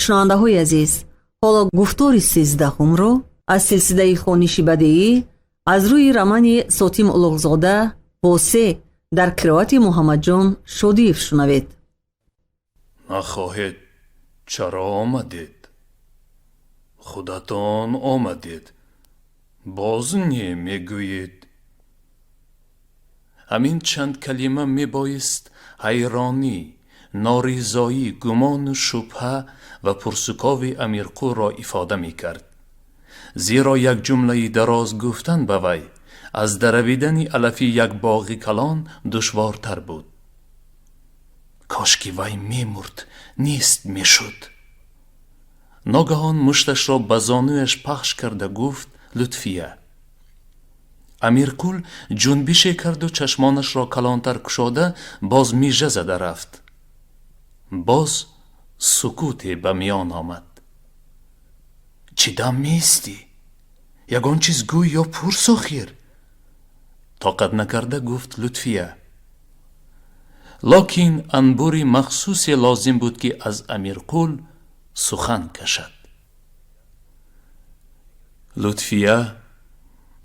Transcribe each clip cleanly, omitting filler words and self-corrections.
Шунавандаҳои азиз, ҳоло гуфтори 13-умро аз силсилаи хониши бадеӣ аз рӯи романи Сотим Улуғзода «Восе» дар қироати Муҳаммадҷон Шодиев шунавед. Нахоҳед, чаро омадед? Худатон омадед, боз не мегӯед. Ҳамин чанд калима мебоист ҳайронӣ, норизоӣ, гумону шубҳа ва пурсукови Амирқулро ифода мекард, зеро як ҷумлаи дароз гуфтан ба вай аз даравидани алафи як боғи калон душвортар буд. Кошки вай мемурд, нест мешуд. Ногаҳон мушташро ба зонуяш пахш карда гуфт Лутфия. Амирқул ҷунбише карду чашмонашро калонтар кушода, боз мижа зада рафт. Боз сукуте ба миён омад. Чӣ дам меистӣ? Ягон чиз гӯй ё пурс охир, тоқат накарда гуфт Лутфия. Локин анбури махсусе лозим буд, ки аз Амирқул сухан кашад. Лутфия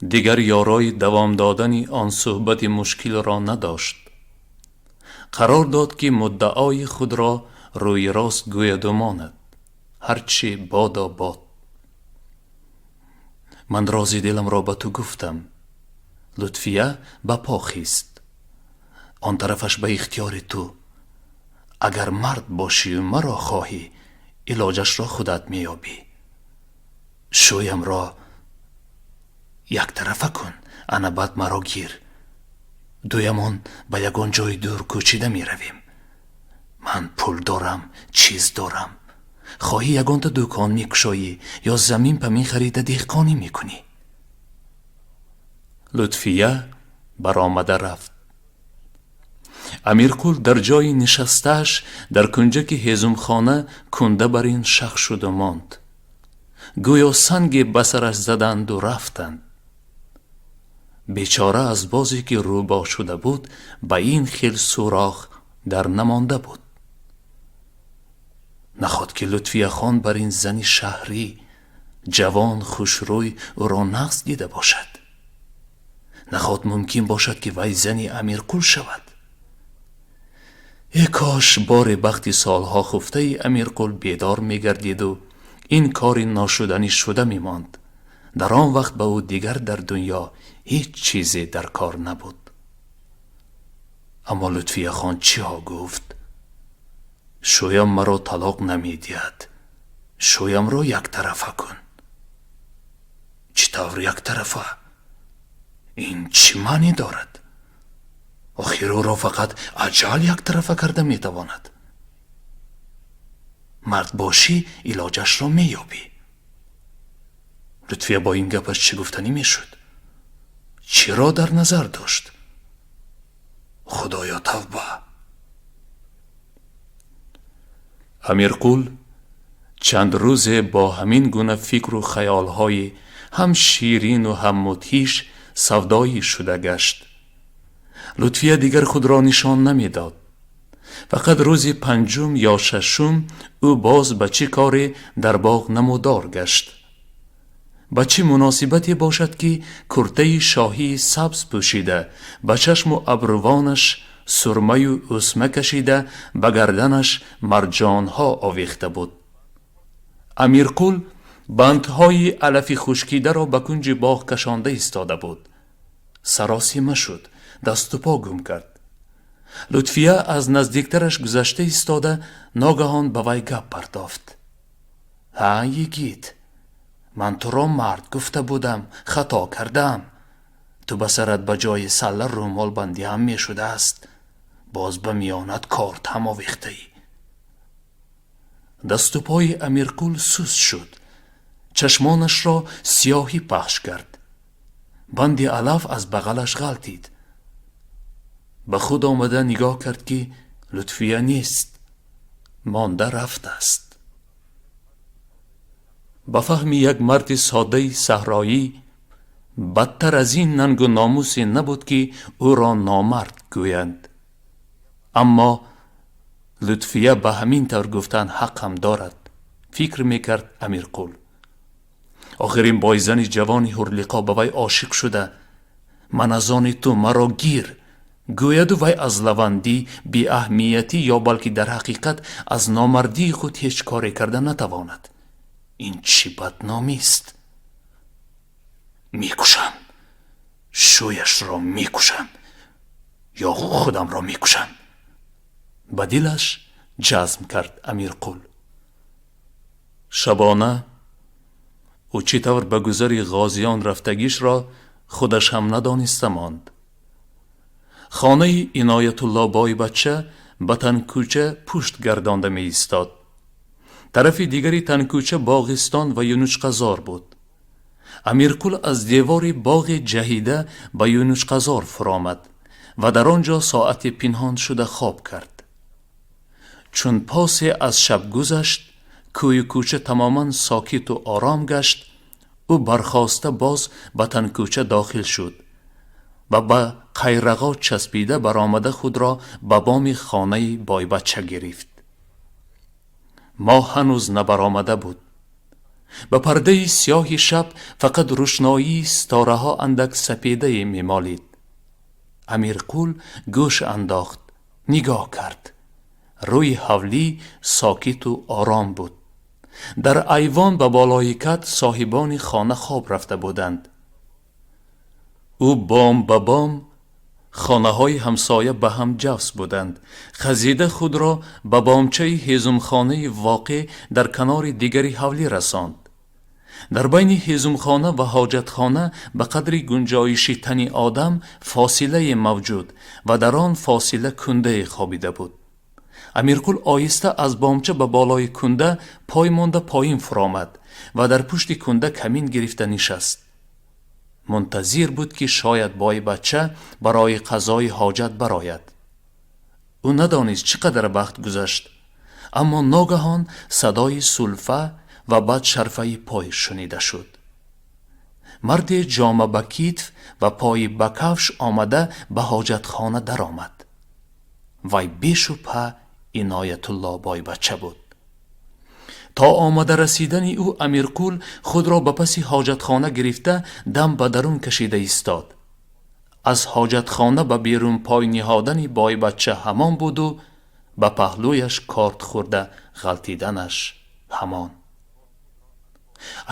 дигар ёрои давом додани он суҳбати мушкилро надошт. Қарор дод, ки муддаои худро рӯи рост гӯяду монад, ҳарчи бодо бод. Ман рози диламро ба ту гуфтам. Лутфия ба по хист. Он тарафаш ба ихтиёри ту. Агар мард бошию маро хоҳӣ, илоҷашро худат меёбӣ. Шӯямро яктарафа кун, ана баъд маро гир. Дуямон ба ягон ҷои дур кӯчида меравем. Ман пул дорам, чиз дорам. Хоҳӣ, ягонта дукон мекушоӣ ё замин памин харида, деҳқонӣ мекунӣ. Лутфия баромада рафт. Амирқул дар ҷои нишастааш дар кунҷаки ҳезумхона кунда бар ин шах шуду монд. Гӯё санге ба сараш заданду рафтанд. Бечора аз бозе ки рӯбоҳ шуда буд, ба ин хел сурох дар намонда буд. Наход ки Лутфияхон бар ин зани шаҳрӣ, ҷавон, хушрӯй ӯро нағз дида бошад? Наход мумкин бошад, ки вай зани Амирқул шавад? Э кош боре бахти солҳо хуфтаи Амирқул бедор мегардиду ин кори ношуданӣ шуда мемонд. Дар он вақт ба ӯ дигар дар дунё ҳеҷ чизе дар кор набуд. Аммо Лутфияхон чиҳо гуфт? Шӯям маро талоқ намедиҳад, шӯямро яктарафа кун. Чӣ тавр яктарафа? Ин чӣ маъне дорад? Охир ӯро фақат аҷал яктарафа карда метавонад. Мард бошӣ, илоҷашро меёбӣ. Лутфия бо ин гапаш чӣ гуфтанӣ мешуд? Чиро дар назар дошт? Худоё, тавба! Амирқул чанд рӯзе бо ҳамин гуна фикру хаёлҳои ҳам ширину ҳам мудҳиш савдоӣ шуда гашт. Лутфия дигар худро нишон намедод. Фақат рӯзи панҷум ё шашум ӯ боз ба чӣ коре дар боғ намудор гашт. Ба чӣ муносибате бошад, ки куртаи шоҳии сабз пӯшида, ба чашму абрувонаш сурмаю усма кашида, ба гарданаш марҷонҳо овехта буд. Амирқул бандҳои алафи хушкидаро ба кунҷи боғ кашонда истода буд. Саросима шуд, дасту по гум кард. Лутфия аз наздиктараш гузашта истода, ногаҳон ба вай гап партофт: «Ҳа, йигит, ман туро мард гуфта будам, хато кардам. Ту ба сарат ба ҷои салла рӯмолбандӣ ҳам мешудааст, боз ба миёнат корд ҳам овехтаӣ». Дасту пои Амирқул суст шуд, чашмонашро сиёҳӣ пахш кард, банди алаф аз бағалаш ғалтид. Ба худ омада нигоҳ кард, ки Лутфия нест, монда рафтааст. Ба фаҳми як марди содаи саҳроӣ, бадтар аз ин нангу номусе набуд, ки ӯро номард гӯянд. Аммо Лутфия ба ҳамин тавр гуфтан ҳақ ҳам дорад. Фикр мекард Амирқул. Охир ин бойзани ҷавони ҳурлиқо ба вай ошиқ шуда, ман аз они ту, маро гир гӯяду вай аз лавандӣ, беаҳамиятӣ ё балки дар ҳақиқат аз номардии худ ҳеҷ коре карда натавонад. Ин чӣ бадномист? Мекушам, шӯяшро мекушам ё худамро мекушам, ба дилаш ҷазм кард Амирқул. Шабона ӯ чӣ тавр ба гузари Ғозиён рафтагишро худаш ҳам надониста монд. Хонаи Иноятулло Бойбачча ба Танкӯча пушт гардонда меистод. Тарафи дигари Танкӯча боғистон ва юнучқазор буд. Амирқул аз девори боғи ҷаҳида ба юнучқазор фуромад ва дар он ҷо соате пинҳон шуда хоб кард. Чун посе аз шаб гузашт, кӯю кӯча тамоман сокиту ором гашт, ӯ бархоста боз ба Танкӯча дохил шуд ва ба қайрағо часпида баромада худро ба боми хонаи Бойбачча гирифт. Моҳ ҳанӯз набаромада буд. Ба пардаи сиёҳи шаб фақат рӯшноии ситораҳо андак сапедае мемолид. Амирқул гӯш андохт, нигоҳ кард. Рӯи ҳавлӣ сокиту ором буд. Дар айвон ба болои кат соҳибони хона хоб рафта буданд. Ӯ бом ба бом, хонаҳои ҳамсоя ба ҳам ҷавс буданд, хазида худро ба бомчаи ҳезумхонаи воқеъ дар канори дигари ҳавлӣ расонд. Дар байни ҳезумхона ва ҳоҷатхона ба қадри гунҷоиши тани одам фосилае мавҷуд ва дар он фосила кундае хобида буд. Амирқул оҳиста аз бомча ба болои кунда пой монда поин фуромад ва дар пушти кунда камин гирифта нишаст. Мунтазир буд, ки шояд Бойбачча барои қазои ҳоҷат барояд. Ӯ надонист, чӣ қадар вақт гузашт, аммо ногаҳон садои сулфа ва баъд шарфаи пой шунида шуд. Марде ҷома ба китф ва пои ба кафш омада ба ҳоҷатхона даромад. Вай бешубҳа Иноятулло Бойбачча буд. То омада расидани ӯ Амирқул худро ба паси ҳоҷатхона гирифта, дам ба дарун кашида истод. Аз ҳоҷатхона ба берун пой ниҳодани Бойбачча ҳамон буду ба паҳлӯяш корд хӯрда ғалтиданаш ҳамон.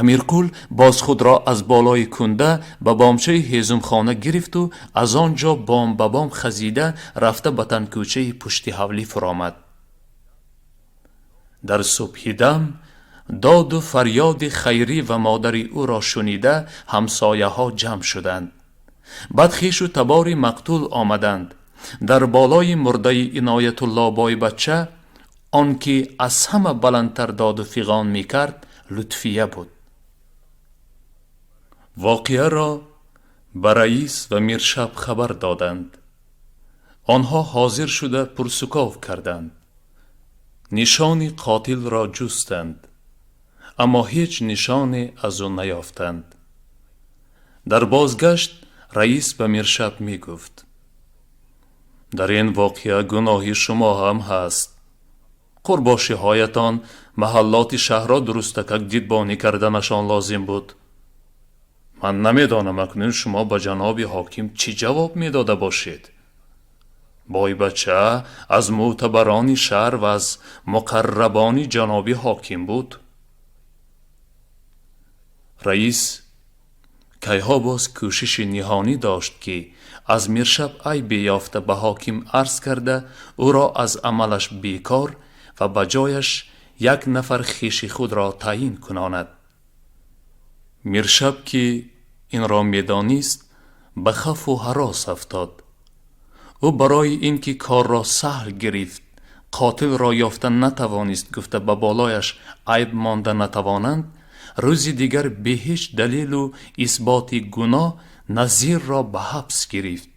Амирқул боз худро аз болои кунда ба бомчаи ҳезумхона гирифту аз он ҷо бом ба бом хазида рафта ба Танкӯчаи пушти ҳавлӣ фуромад. Дар субҳидам доду фарёди Хайрӣ ва модари ӯро шунида, ҳамсояҳо ҷамъ шуданд. Баъд хешу табори мақтул омаданд. Дар болои мурдаи Иноятулло Бойбачча он ки аз ҳама баландтар доду фиғон мекард, Лутфия буд. Воқеаро ба раис ва Миршаб хабар доданд. Онҳо ҳозир шуда пурсуков карданд, нишони қотилро ҷустанд, аммо ҳеҷ нишоне аз ӯ наёфтанд. Дар бозгашт раис ба Миршаб мегуфт: «Дар ин воқеа гуноҳи шумо ҳам ҳаст. Қурбошиҳоятон маҳаллоти шаҳрро дурустакак дидбонӣ карданашон лозим буд. Ман намедонам, акнун шумо ба ҷаноби ҳоким чӣ ҷавоб медода бошед. Бойбача аз мӯътабарони шаҳр ва аз муқаррабони ҷаноби ҳоким буд». Раис кайҳо боз кӯшиши ниҳонӣ дошт, ки аз Миршаб айбе ёфта ба ҳоким арз карда, ӯро аз амалаш бекор ва ба ҷояш як нафар хеши худро таъйин кунонад. Миршаб, ки инро медонист, ба хавфу ҳарос афтод. Ӯ барои ин ки корро саҳл гирифт, қотилро ёфта натавонист гуфта ба болояш айб монда натавонанд, рӯзи дигар бе ҳеҷ далелу исботи гуноҳ Назирро ба ҳабс гирифт.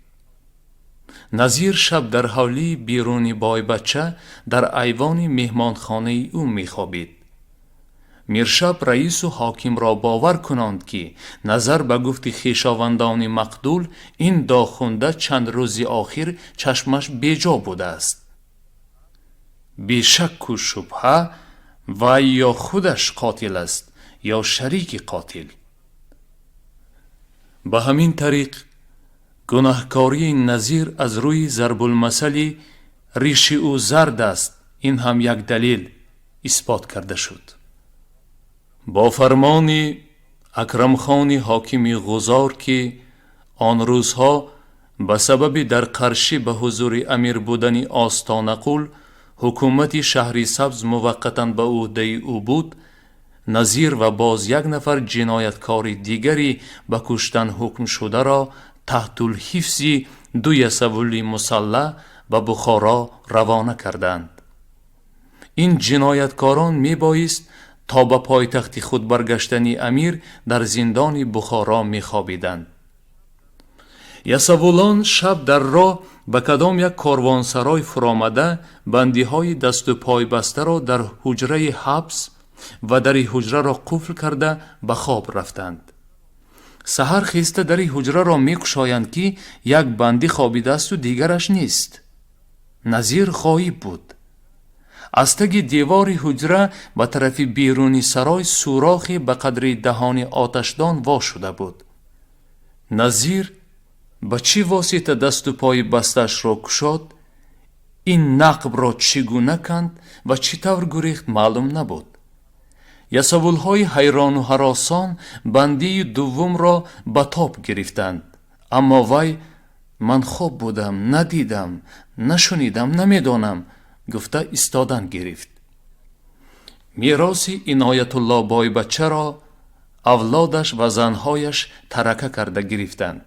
Назир шаб дар ҳавлии беруни Бойбачча дар айвони меҳмонхонаи ӯ мехобид. Миршаб раису ҳокимро бовар кунонд, ки назар ба гуфти хешовандони мақтул, ин дохунда чанд рӯзи охир чашмаш беҷо будааст. Бешакку шубҳа Вай ё худаш қотил аст, ё шарики қотил. Ба ҳамин тариқ гунаҳкории Назир аз рӯи зарбулмасали «риши ӯ зард аст, ин ҳам як далел» исбот карда шуд. Бо фармони Акрамхони ҳокими Ғузор, ки он рӯзҳо ба сабаби дар Қаршӣ ба ҳузури амир будани Остонақул ҳукумати Шаҳрисабз муваққатан ба ӯҳдаи ӯ буд, Назир ва боз як нафар ҷинояткори дигари ба куштан ҳукмшударо таҳтулҳифзи ду ясавули мусаллаҳ ба Бухоро равона карданд. Ин ҷинояткорон мебоист то ба пойтахти худ баргаштани амир дар зиндони Бухоро мехобиданд. Ясавулон шаб дар роҳ ба кадом як корвонсарой фуромада, бандиҳои дасту пойбастаро дар ҳуҷраи ҳабс ва дари ҳуҷраро қуфл карда ба хоб рафтанд. Саҳар хеста дари ҳуҷраро мекушоянд, ки як бандӣ хобидаасту дигараш нест. Назир ғоиб буд. Аз таги девори ҳуҷра ба тарафи беруни сарой сурохе ба қадри даҳони оташдон во шуда буд. Назир ба чӣ восита дасту пои бастаашро кушод, ин нақбро чӣ гуна канд ва чӣ тавр гурехт, маълум набуд. Ясавулҳои ҳайрону ҳаросон бандии дуввумро ба тоб гирифтанд, аммо вай: «Ман хоб будам, надидам, нашунидам, намедонам», гуфта истодан гирифт. Мероси Иноятулло бойбачаро авлодаш ва занҳояш тарака карда гирифтанд.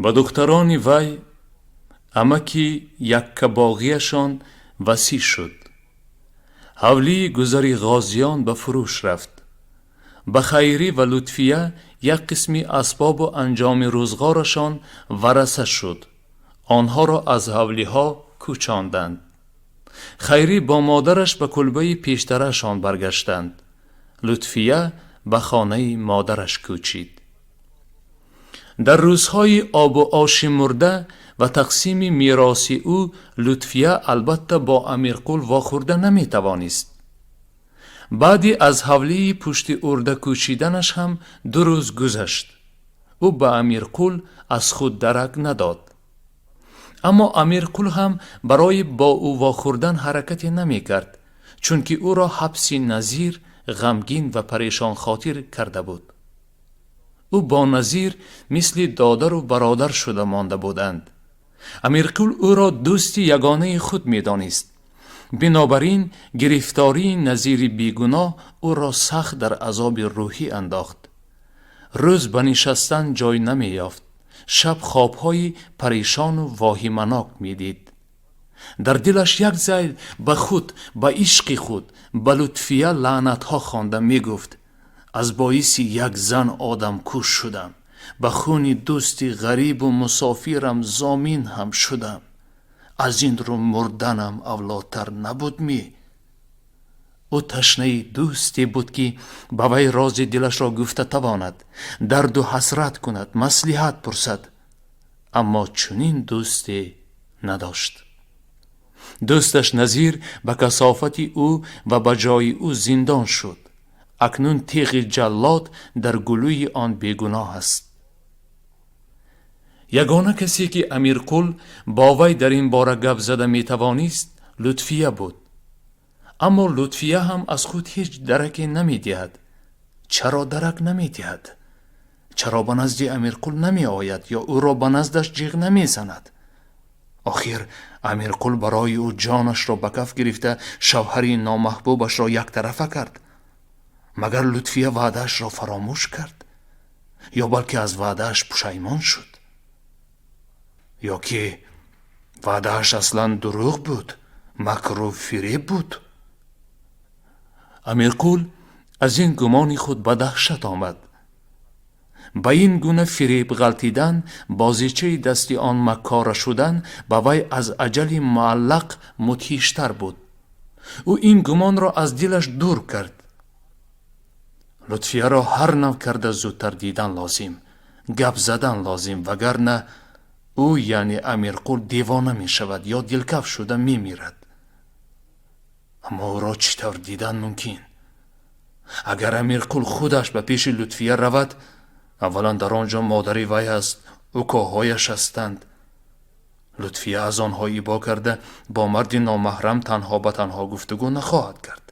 Ба духтарони вай амаки яккабоғиашон васӣ шуд. Ҳавлии гузари Ғозиён ба фурӯш рафт. Ба Хайрӣ ва Лутфия як қисми асбобу анҷоми рӯзғорашон вараса шуд. Онҳоро аз ҳавлиҳо кӯчонданд. Хайрӣ бо модараш ба кулбаи пештарашон баргаштанд. Лутфия ба хонаи модараш кӯчид. Дар рӯзҳои обу оши мурда ва тақсими мероси ӯ Лутфия албатта бо Амирқул вохӯрда наметавонист. Баъди аз ҳавлии пушти урда кӯчиданаш ҳам 2 рӯз гузашт. Ӯ ба Амирқул аз худ дарак надод. Аммо Амирқул ҳам барои бо ӯ вохӯрдан ҳаракате намекард, чунки ӯро ҳабси Назир ғамгин ва парешонхотир карда буд. Ӯ бо Назир мисли додару бародар шуда монда буданд. Амирқул ӯро дӯсти ягонаи худ медонист. Бинобар ин гирифтории Назири бегуноҳ ӯро сахт дар азоби рӯҳӣ андохт. Рӯз ба нишастан ҷой намеёфт, шаб хобҳои парешону воҳиманок медид. Дар дилаш як зайл ба худ, ба ишқи худ, ба Лутфия лаънатҳо хонда мегуфт: «Аз боиси як зан одамкуш шудам, ба хуни дӯсти ғарибу мусофирам зомин ҳам шудам. Аз ин рӯ мурданам авлотар набуд ми?» Ӯ ташнаи дӯсте буд, ки ба вай рози дилашро гуфта тавонад, дарду ҳасрат кунад, маслиҳат пурсад, аммо чунин дӯсте надошт. Дӯсташ Назир ба касофати ӯ ва ба ҷои ӯ зиндон шуд. Акнун теғи ҷаллод дар гулӯи он бегуноҳ аст. Ягона касе, ки Амирқул бо вай дар ин бора гап зада метавонист, Лутфия буд. Аммо Лутфия ҳам аз худ ҳеҷ дараке намедиҳад. Чаро дарак намедиҳад? Чаро ба назди Амирқул намеояд ё ӯро ба наздаш ҷиғ намезанад? Охир Амирқул барои ӯ ҷонашро ба каф гирифта, шавҳари номаҳбубашро яктарафа кард. Магар Лутфия ваъдаашро фаромӯш кард ё балки аз ваъдааш пушаймон шуд, ё ки ваъдааш аслан дурӯғ буд, макру фиреб буд? Амирқул аз ин гумони худ ба даҳшат омад. Ба ин гуна фиреб ғалтидан, бозичаи дасти он маккора шудан ба вай аз аҷали муаллақ мудҳиштар буд. Ӯ ин гумонро аз дилаш дур кард. Лутфияро ҳар нав карда зудтар дидан лозим, гап задан лозим, вагарна ӯ, яъне Амирқул, девона мешавад ё дилкаф шуда мемирад. Аммо ӯро чӣ тавр дидан мумкин? Агар Амирқул худаш ба пеши Лутфия равад, аввалан дар он ҷо модари вай аст, укоҳояш ҳастанд. Лутфия аз онҳо ибо карда, бо марди номаҳрам танҳо ба танҳо гуфтугӯ нахоҳад кард.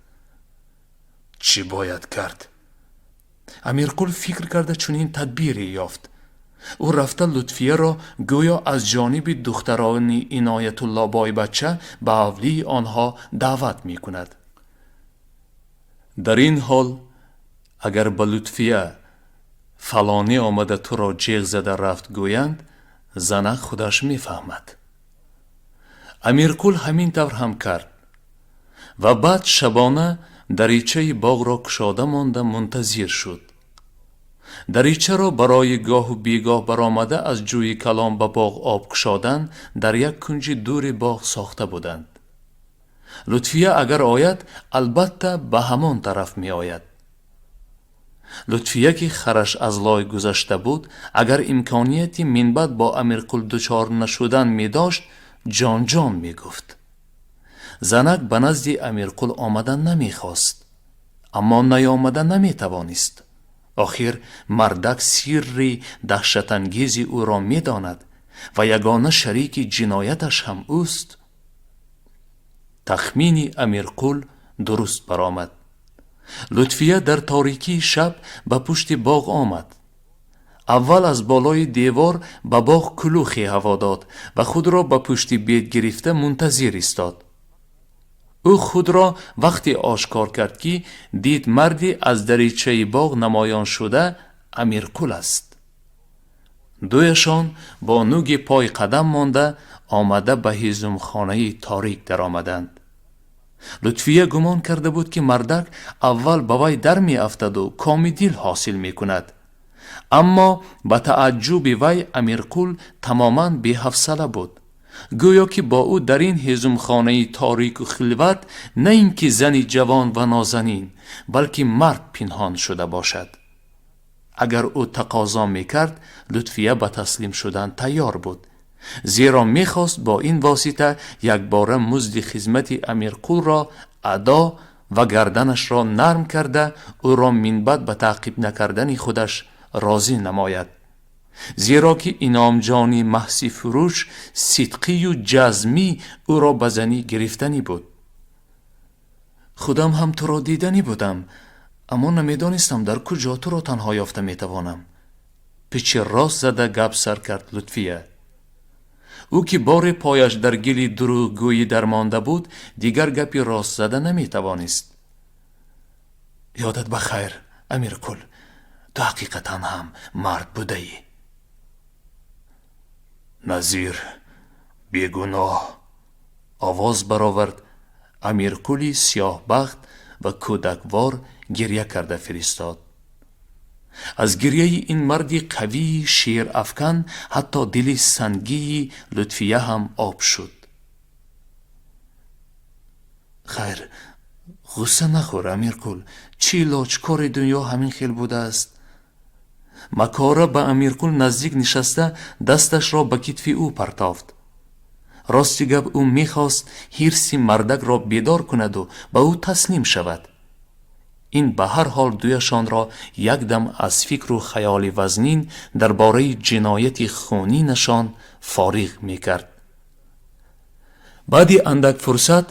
Чӣ бояд кард? Амирқул фикр карда, чунин тадбире ёфт. Ӯ рафта, Лутфияро гӯё аз ҷониби духтарони Иноятулло Бойбачча ба ҳавлии онҳо даъват мекунад. Дар ин ҳол агар ба Лутфия фалонӣ омада туро ҷеғ зада рафт гӯянд, занак худаш мефаҳмад. Амирқул ҳамин тавр ҳам кард ва баъд шабона даричаи боғро кушода монда мунтазир шуд. Даричаро барои гоҳу бегоҳ баромада аз ҷӯи калон ба боғ об кушодан дар як кунҷи дури боғ сохта буданд. Лутфия агар ояд, албатта ба ҳамон тараф меояд. Лутфия, ки хараш аз лой гузашта буд, агар имконияти минбаъд бо Амирқул дучор нашудан медошт, ҷонҷон мегуфт. Занак ба назди Амирқул омадан намехост, аммо наёмада наметавонист. Охир мардак сирри даҳшатангези ӯро медонад ва ягона шарики ҷинояташ ҳам ӯст. Тахмини Амирқул дуруст баромад. Лутфия дар торикии шаб ба пушти боғ омад. Аввал аз болои девор ба боғ кулухе ҳаво дод ва худро ба пушти бед гирифта мунтазир истод. Ӯ худро вақте ошкор кард, ки дид марде аз даричаи боғ намоён шуда Амирқул аст. Дуяшон бо нуги пой қадам монда омада, ба ҳезумхонаи торик даромаданд. Лутфия гумон карда буд, ки мардак аввал ба вай дар меафтаду коми дил ҳосил мекунад, аммо ба тааҷҷуби вай Амирқул тамоман беҳавсала буд, гӯё ки бо ӯ дар ин ҳезумхонаи торику хилват на ин ки зани ҷавон ва нозанин, балки мард пинҳон шуда бошад. Агар ӯ тақозо мекард, Лутфия ба таслим шудан тайёр буд, зеро мехост бо ин восита якбора музди хизмати Амирқулро адо ва гарданашро нарм карда, ӯро минбаъд ба таъқиб накардани худаш розӣ намояд, зеро ки Иномҷони маҳсифурӯш сидқию ҷазмӣ ӯро ба занӣ гирифтанӣ буд. Худам ҳам туро диданӣ будам, аммо намедонистам, дар куҷо туро танҳо ёфта метавонам, пичи рост зада гап сар кард Лутфия. Ӯ ки боре пояш дар гили дурӯғгӯӣ дармонда буд, дигар гапи рост зада наметавонист. Ёдат ба хайр, Амирқул, ту ҳақиқатан ҳам мард будаӣ. Назир бегуноҳ, овоз баровард Амирқули сиёҳбахт ва кӯдаквор гирья карда фиристод. Аз гирьяи ин марди қавии шерафкан ҳатто дили сангии Лутфия ҳам об шуд. Хайр, ғусса нахӯр, Амирқул, чӣ илоҷ, кори дунё ҳамин хел будааст. Макора ба Амирқул наздик нишаста, дасташро ба китфи ӯ партофт. Рости гап, ӯ мехост ҳирси мардакро бедор кунаду ба ӯ таслим шавад. Ин ба ҳар ҳол дуяшонро якдам аз фикру хаёли вазнин дар бораи ҷинояти хунинашон фориғ мекард. Баъди андак фурсат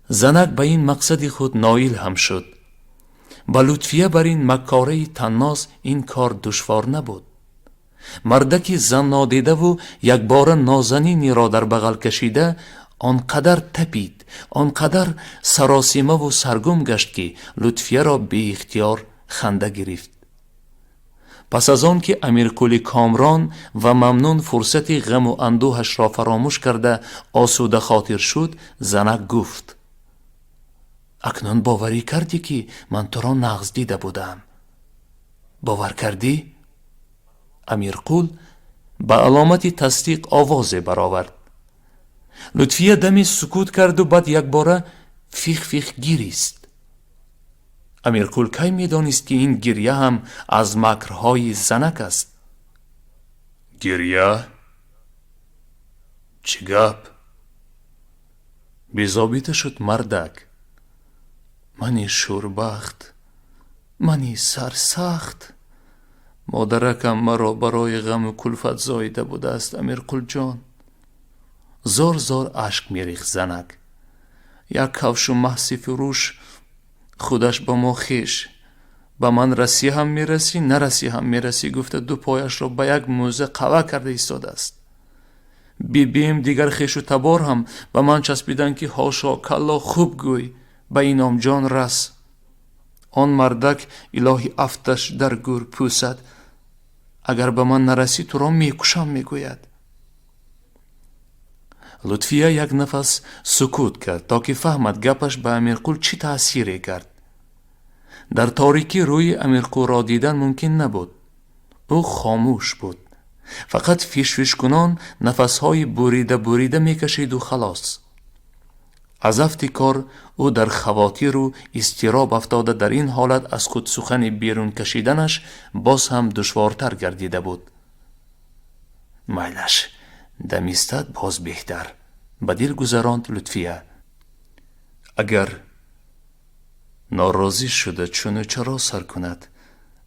занак ба ин мақсади худ ноил ҳам шуд. Ба Лутфия бар ин маккораи танноз ин кор душвор набуд. Мардаки заннодидаву якбора нозаниниро дар бағал кашида он қадар тапид, он қадар саросимаву саргум гашт, ки Лутфияро беихтиёр ханда гирифт. Пас аз он ки Амирқули комрон ва мамнун фурсати ғаму андӯҳашро фаромӯш карда осудахотир шуд, занак гуфт: Акнун боварӣ кардӣ, ки ман туро нағз дида будам? Бовар кардӣ? Амирқул ба аломати тасдиқ овозе баровард. Лутфия даме сукут карду баъд якбора фих-фих гирист. Амирқул кай медонист, ки ин гирья ҳам аз макрҳои занак аст? Гирья? Чӣ гап? Безобита шуд мардак. Мани шӯрбахт, мани сарсахт, модаракам маро барои ғаму кулфат зоида будааст, Амирқулҷон. Зор зор ашк мерихт занак. Як кавшу маҳси фурӯш худаш ба мо хеш. Ба ман расӣ ҳам мерасӣ, нарасӣ ҳам мерасӣ, гуфта ду пояшро ба як мӯза қава карда истодааст. Бибим, дигар хешу табор ҳам ба ман часпиданд, ки ҳошо калло, хуб гӯй, ба Иномҷон рас. Он мардак, илоҳи афташ дар гӯр пӯсад, агар ба ман нарасӣ, туро мекушам, мегӯяд. Лутфия як нафас сукут кард, то ки фаҳмад гапаш ба Амирқул чӣ таъсире кард. Дар торикӣ рӯи Амирқулро дидан мумкин набуд. Ӯ хомӯш буд, фақат фишфишкунон нафасҳои бурида бурида мекашиду халос. Аз афти кор ӯ дар хавотиру изтироб афтода, дар ин ҳолат аз худ сухани берун кашиданаш боз ҳам душвортар гардида буд. Майлаш, дамистад боз беҳтар, ба дил гузаронд Лутфия. Агар норозӣ шуда чуну чаро сар кунад,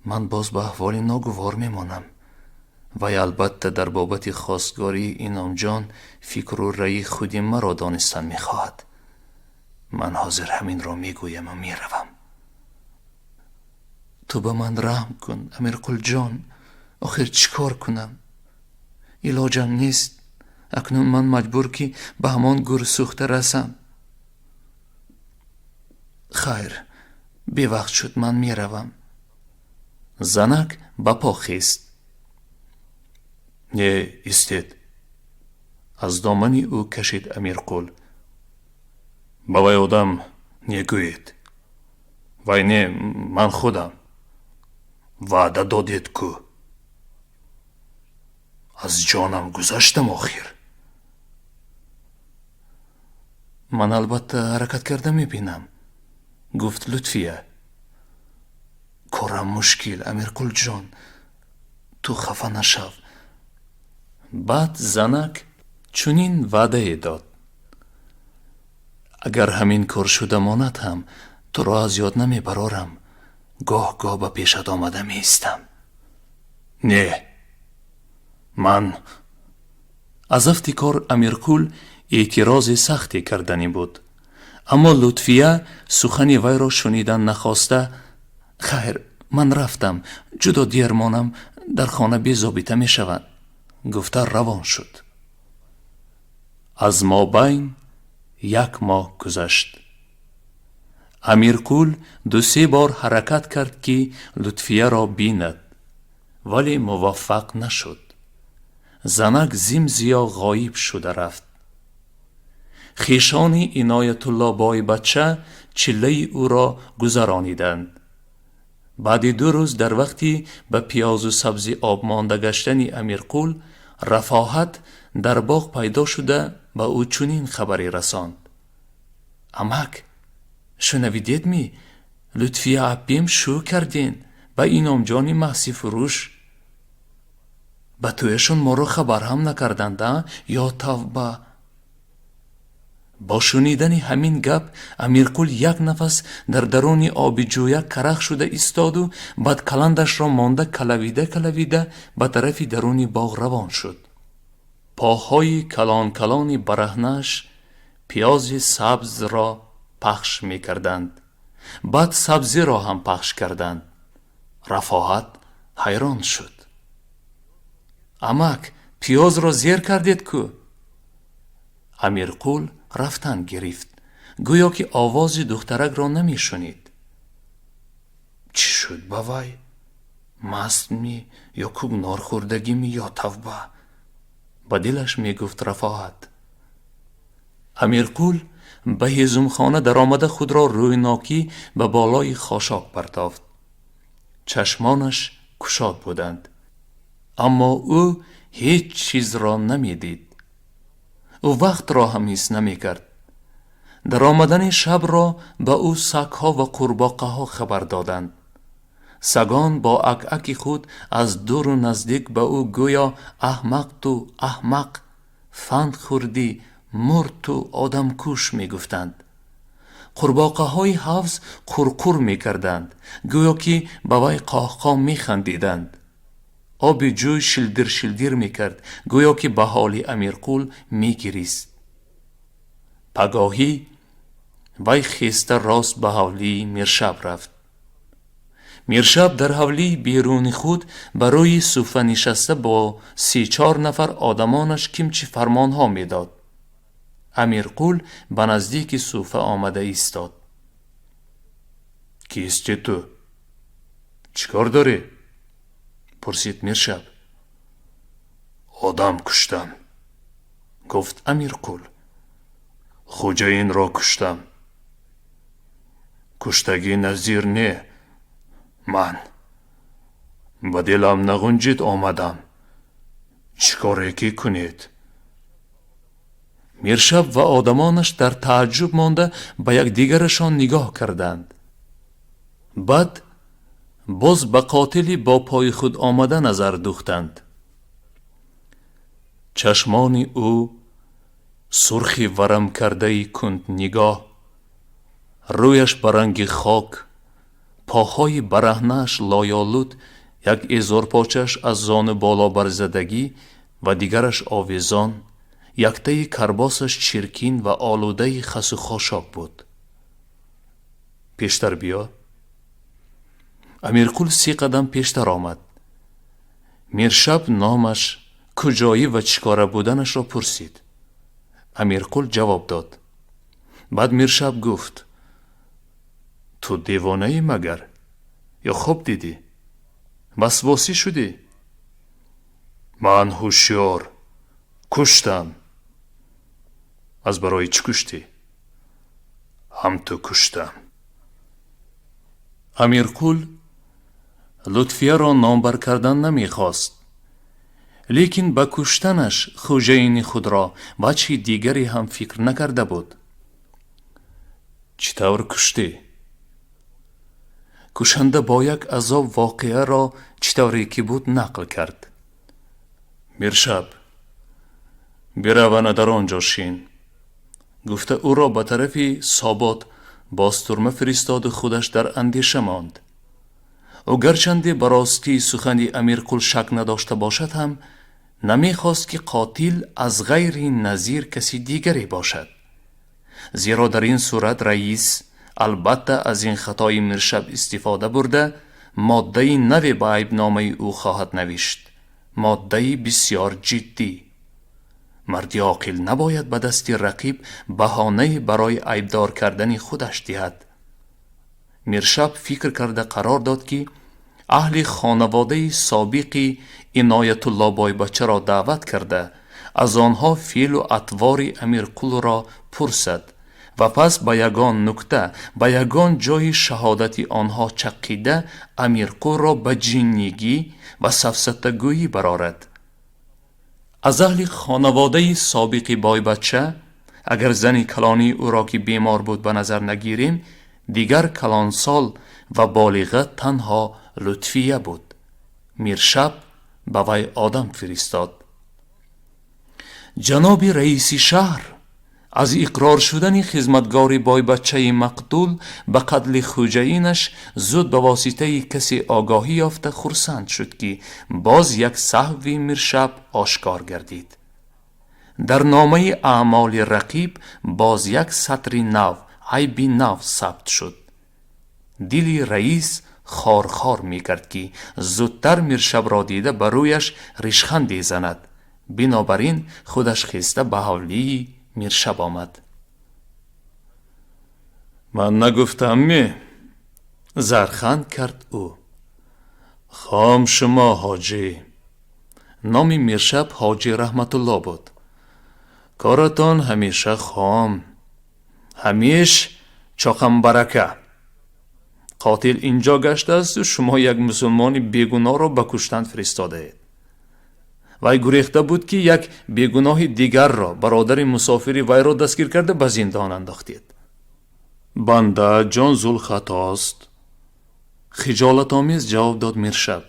ман боз ба аҳволи ногувор мемонам. Вай албатта дар бобати хостгории Иномҷон фикру раъи худи маро донистан мехоҳад. Ман ҳозир ҳаминро мегӯяму меравам. Ту ба ман раҳм кун, Амирқулҷон, охир чӣ кор кунам? Илоҷам нест. Акнун ман маҷбур, ки ба ҳамон гӯрсӯхта расам. Хайр, бевақт шуд, ман меравам. Занак ба по хест. Не, истед, аз домани ӯ кашид Амирқул. Ба вай одам негӯед. Вай не, ман худам. Ваъда додед кӯ. Аз ҷонам гузаштам охир. Ман албатта ҳаракат карда мебинам, гуфт Лутфия. Корам мушкил, Амирқулҷон, ту хафа нашав. Баъд занак чунин ваъдае дод: агар ҳамин кор шуда монад ҳам, туро аз ёд намебарорам, гоҳ гоҳ ба пешат омада меистам. Не, ман. Аз афти кор Амирқул эътирози сахте карданӣ буд, аммо Лутфия сухани вайро шунидан нахоста: хайр, ман рафтам, ҷудо дер монам, дар хона безобита мешаванд, гуфта равон шуд. Аз мобайн як моҳ гузашт. Амирқул ду-се бор ҳаракат кард, ки Лутфияро бинад, вале муваффақ нашуд. Занак зим-зиё ғоиб шуда рафт. Хешони Иноятулло бойбачча чиллаи ӯро гузарониданд. Баъди 2 рӯз, дар вақти ба пиёзу сабзи об монда гаштани Амирқул, Рафоҳат дар боғ пайдо шуда ба ӯ чунин хабаре расонд: амак, шунавидедми, Лутфия аппем шӯ карден ба Иномҷони маҳсифурӯш. Ба тӯяшон моро хабар ҳам накарданд, а? Ё тавба! Бо шунидани ҳамин гап Амирқул як нафас дар даруни оби ҷӯя карах шуда истоду баъд каландашро монда калавида калавида ба тарафи даруни боғ равон шуд. Поҳои калон-калони бараҳнаш пиёзи сабзро пахш мекарданд, баъд сабзиро ҳам пахш карданд. Рафоҳат ҳайрон шуд. Амак, пиёзро зер кардед кӯ? Амирқул рафтан гирифт, гӯё ки овози духтаракро намешунид. Чӣ шуд ба вай? Мастми ё кӯкнор хӯрдагими, ё тавба? Ба дилаш мегуфт Рафоҳат. Амирқул ба ҳезумхона даромада худро рӯйнокӣ ба болои хошок партофт. Чашмонаш кушод буданд, аммо ӯ ҳеҷ чизро намедид. Ӯ вақтро ҳам ҳис намекард. Дар омадани шабро ба ӯ сагҳо ва қурбоқаҳо хабар доданд. Сагон бо ак-аки худ аз дуру наздик ба ӯ гӯё аҳмақ ту, аҳмақ, фанд хӯрдӣ, мурд ту, одамкуш мегуфтанд. Қурбоқаҳои ҳавз қурқур мекарданд, гӯё ки ба вай қоҳқоҳ механдиданд. Оби ҷӯй шилдир шилдир мекард, гӯё ки ба ҳоли Амирқул мегирист. Пагоҳӣ вай хеста рост ба ҳавлии Миршаб рафт. Миршаб дар ҳавлии беруни худ ба рӯи суфа нишаста бо 3-4 нафар одамонаш кимчи фармонҳо медод. Амирқул ба наздики суфа омада истод. Кисти ту? Чӣ кор дорӣ? Пурсид Миршаб. Одам куштам, гуфт Амирқул. Хуҷаинро куштам. Куштагӣ Назир не, ман. Ба дилам нағунҷид, омадам. Чӣ коре ки кунед? Миршаб ва одамонаш дар тааҷҷуб монда ба якдигарашон нигоҳ карданд. Баъд боз ба қотили бо пои худ омада назар духтанд. Чашмони ӯ сурхи варамкардаи кунднигоҳ, рӯяш ба ранги хок, поҳои бараҳнааш лоёлуд, як эзорпочааш аз зону боло барзадагӣ ва дигараш овезон, яктаи карбосаш чиркин ва олудаи хасу хошок буд. Пештар биё. Амирқул 30 қадам пештар омад. Миршаб номаш, куҷоӣ ва чӣ кора буданашро пурсид. Амирқул ҷавоб дод. Баъд Миршаб гуфт: ту девонаӣ магар? Ё хоб дидӣ? Васвосӣ шудӣ? Ман ҳушёр. Куштам. Аз барои чӣ куштӣ? Ҳам ту куштам. Амирқул Лутфияро номбар кардан намехост, лекин ба куштанаш хӯҷаини худро ваҷҳи дигаре ҳам фикр накарда буд. Чӣ тавр куштӣ? Кушанда бо як азоб воқеаро чӣ тавре ки буд нақл кард. Миршаб, биравана дар он ҷо шин, гуфта ӯро ба тарафи Собот бозтурма фиристоду худаш дар андеша монд. Ӯ гарчанде ба ростии сухани Амирқул шак надошта бошад ҳам, намехост ки қотил аз ғайри Назир каси дигаре бошад. Зеро дар ин сурат раис албатта аз ин хатои Миршаб истифода бурда, моддаи наве ба айбномаи ӯ хоҳад навишт. Моддаи бисёр ҷиддӣ. Марди оқил набояд ба дасти рақиб баҳонае барои айбдор кардани худаш диҳад. Миршаб фикр карда қарор дод, ки аҳли хонаводаи собиқи Иноятулло бойбачаро даъват карда, аз онҳо феълу атвори Амирқулро пурсад ва пас ба ягон нукта, ба ягон ҷои шаҳодати онҳо чаққида, Амирқулро ба ҷиннигӣ ва сафсатагӯӣ барорад. Аз аҳли хонаводаи собиқи бойбача, агар зани калонии ӯро, ки бемор буд, ба назар нагирем, дигар калонсол ва болиға танҳо Лутфия буд. Миршаб ба вай одам фиристод. Ҷаноби раиси шаҳр аз иқрор шудани хизматгори бойбачаи мақтул ба қатли хӯҷаинаш зуд ба воситаи касе огоҳӣ ёфта хурсанд шуд, ки боз як саҳви Миршаб ошкор гардид. Дар номаи аъмоли рақиб боз як сатри нав, айби нав сабт шуд. Дили раис хорхор мекард, ки зудтар Миршабро дида ба рӯяш ришханде занад. Бинобар ин худаш хеста ба ҳавлии Миршаб омад. Ман нагуфтам ме? Зарханд кард ӯ. Хом шумо, ҳоҷӣ. Номи Миршаб Ҳоҷӣ Раҳматулло буд. Коратон ҳамеша хом, ҳамеш чоқамбарака. Қотил инҷо гаштаасту шумо як мусулмони бегуноҳро ба куштан фиристодаед. Вай гурехта буд, ки як бегуноҳи дигарро, бародари мусофири вайро дастгир карда ба зиндон андохтед. Банда ҷонзулхатост, хиҷолатомез ҷавоб дод Миршаб.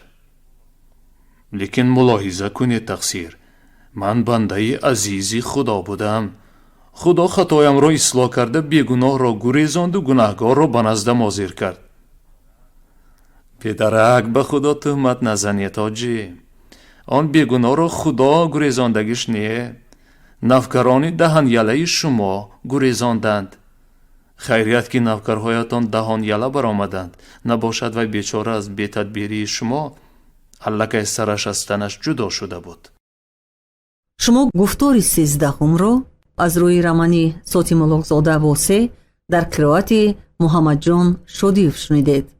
Лекин мулоҳиза кунед, тақсир, ман бандаи азизи Худо будам. Худо хатоямро ислоҳ карда, бегуноҳро гурезонду гунаҳгорро ба наздам ҳозир кард. Бедарак ба Худо тӯҳмат назанед, ҳоҷӣ. Он бегуноҳро Худо гурезондагиш не, навкарони даҳанялаи шумо гурезонданд. Хайрият, ки навкарҳоятон даҳоняла баромаданд, набошад вай бечора аз бетадбирии шумо аллакай сараш аз танаш ҷудо шуда буд. Шумо гуфтори 13-умро аз рӯи романи Сотим Улуғзода «Восеъ» дар қироати Муҳаммадҷон Шодиев шунидед.